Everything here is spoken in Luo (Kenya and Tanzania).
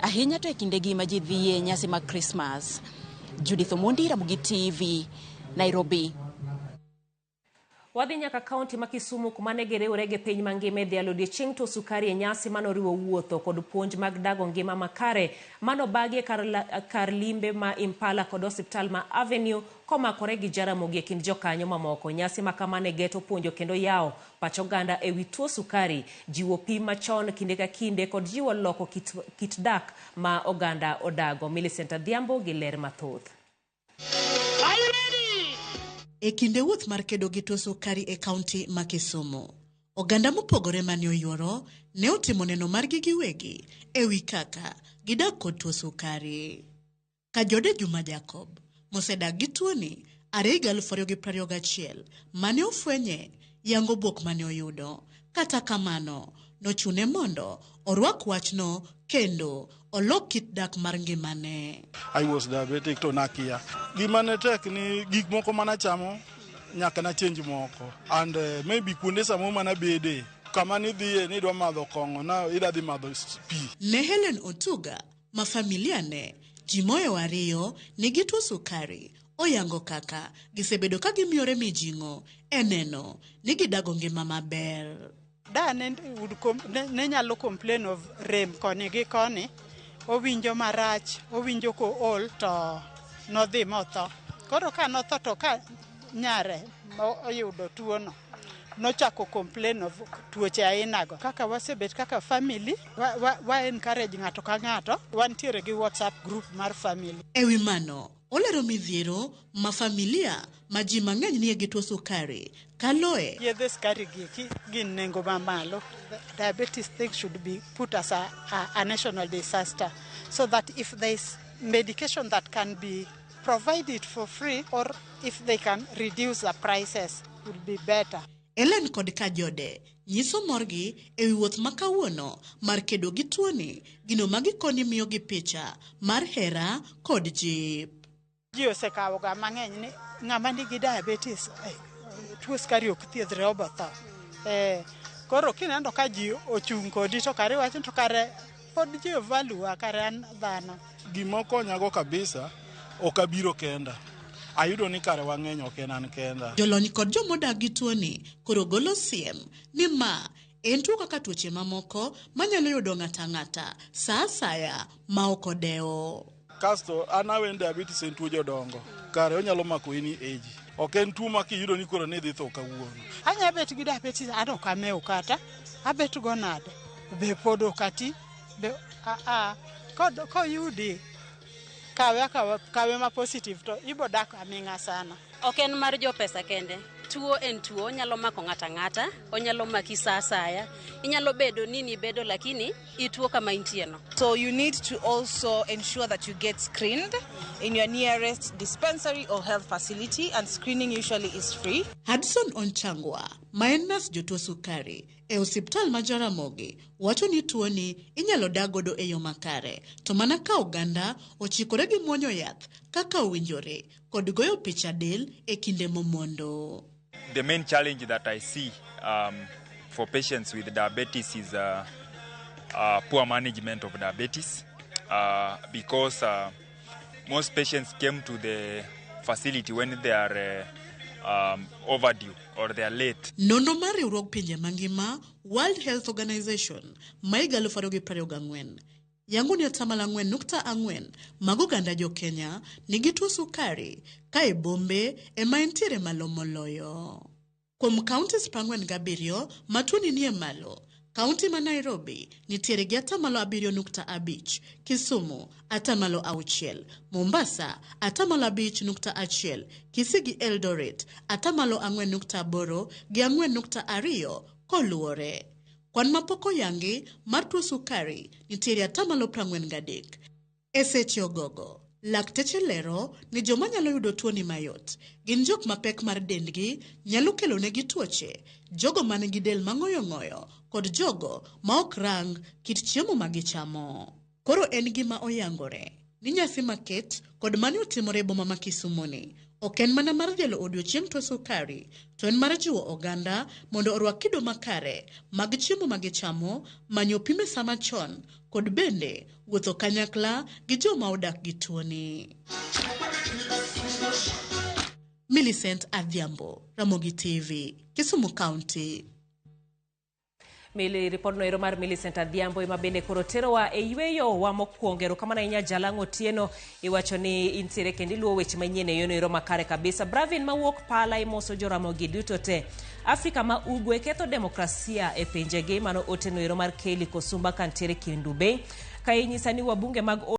Ahinya to e kindegi ma ji dhiye nyasi mag Krismas. Judith Omondi, Ramogi TV, Nairobi. Wadhi nyaka kaunti ma Kisumu kuma ne giriwre gi piny mangima e dhialo odiechieng' tuo sukari e nyasi manoriwo wuotho kod puonj mag dago ngima makare manobagi e kar, kar limbe ma Impala kod osiptal ma Avenue komakore gi Jaramogi e kind jokanyo mamoko. Nyasi ma kama ne geto puonjo kendo yawo pach oganda e wi tuo sukari, jiwo pim machon kinde ka kinde kod jiwo loko kit, kit dak ma oganda odago. Millicent Adhiambo gi ler mathoth. E kinde wuoth mar kedo gi tuo sukari e kaunti ma Kisumu, oganda mopogore mane oyuoro ne otimo neno margi giwegi e wi kaka gidak kod tuo sukari. Kajode Juma Jacob, mosedak gi tuoni are higa 2021 mane ofwenye yango buok mane oyudo. Kata kamano, nochune mondo orwak wachno kendo olok kit dak mar ngimane. I was diabetic to nakia. Gima ne tek ni gik moko manachamo nyaka na change moko and maybe kuonde samoro manabede kama nidhiye nidwa madho kong'o na ida dhi madho pi. Ne Helen Otuga ma familia ne ji mohewo ariyo nigi tuo sukari oyango kaka gisebedo ka gimiyore mijing'o e neno ni gidago ngima maber. Da ne, would ne, ne nyalo complain of rem koni gi koni, owinjo marach, owinjo kool to nodhi motho. Koro ka notho to ka nyare oyudo tuono, nochako complain of tuoche ainago. Kaka wasebet kaka family, wa encourage ng'ato ka ng'ato, wantiere gi WhatsApp group mar family. E wi mano, olero midhiero ma familia ma ji mang'eny nie gi tuo sukari kaloe. Yedhe sukari gi eki gin nengo mamalo. Diabetes thing should be put as a national disaster so that if there is medication that can be provided for free or if they can reduce the prices would be better. Ellen kod Kajode nyiso morgi e wi wuoth ma kawuono mar kedo gi tuoni, gino ma gikoni miyogi picha mar hera kod jip. Ji osekawo ga mang'eny ni ng'ama nigi diabetes, tuo sukari ok thiedhre obotho. Koro kineno ka ji ochung' kodi to kare iwacho to kare pod ji value kare an dhano. Gima okonyago kabisa ok abiro kenda. Ayudo ni kare wang'eny ok en an kenda. Jolony kod jomodak gi tuoni koro golo siem ni ma en tuo kaka tuoche mamoko manyalo yudo ng'ato ang'ata sa asaya ma ok odewo. Kasto an awen diabetes en tuo jodongo. Kare onyalo mako any age. Ok en tuo ma kiyudo ni koro ni idhi tho kawuono. Anya bet gi diabetes an ok amewo kata abet go nade. Be pod ok ati. Be a koyudi kawe akawa kawe ma positive to ibo dak aming'a sana. Ok en mar jopesa kende. Tuo en tuo, onyalo mako ng'ato ang'ata, onyalo maki sa asaya. Inyalo bedo ni nibedo lakini ituo kama intie no. So you need to also ensure that you get screened in your nearest dispensary or health facility, and screening usually is free. Hudson Onchangwa, ma en nas jotuo sukari e osiptal ma Jaramogi, wacho ni tuoni inyalo dag godo e yo makare, to mana ka oganda ochikore gi muonyo yath kaka owinjore kod goyo picha del e kinde momondo. The main challenge that I see for patients with diabetes is poor management of diabetes, because most patients came to the facility when they are overdue or they are late. Nonro mar riwruog pinje mangima World Health Organization ma higa 2024 yango ni 4.4% mag oganda jo Kenya nigi tuo sukari ka e bombe ema entiere malo moloyo. Kuom counties 47 ma tuoni nie malo, kaunti ma Nairobi nitiere gi 7.5%, Kisumu 6%, Mombasa 5.1%, Kisii gi Eldoret 4.8% gi 4.2 koluwore. Kwan mapok oyangi mar tuo sukari nitiere 43%. E seche ogogo, lakteche lero ni joma nyalo yudo tuoni mayot gin jok ma pek mar dendgi nyalo kelonegi tuoche, jogo man gi del mang'oyo ng'oyo kod jogo ma ok rang kit chiemo ma gichamo. Koro en gima oyangore ni nyasi maket kod mane otimore e boma ma Kisumu ni Ok en mana mar dhialo odiochieng' tuo sukari, to en mar jiwo oganda mondo orwak kido makare mag chiemo ma gichamo, manyo pim e sama chon, kod bende wuotho kanyakla gi joma odak gi tuoni. Millicent Adhiambo, Ramogi TV, Kisumu County. Mili ripodno ero mar Millicent Adhiambo ema bende koro terowa e yweyo wa mokwongo. Erokamano ahinya Jalang' Otieno, iwacho ni intiere kendo iluwo weche manyien e yono ero makare kabisa. Bravin mawuok Pala imoso Joramogi duto te. Afrika ma Ugwe ketho demokrasia e pinjegi, mano oteno ero mar Kelly Kosumba kantiere Kendu Bay. Ka inyisa ni wabunge mag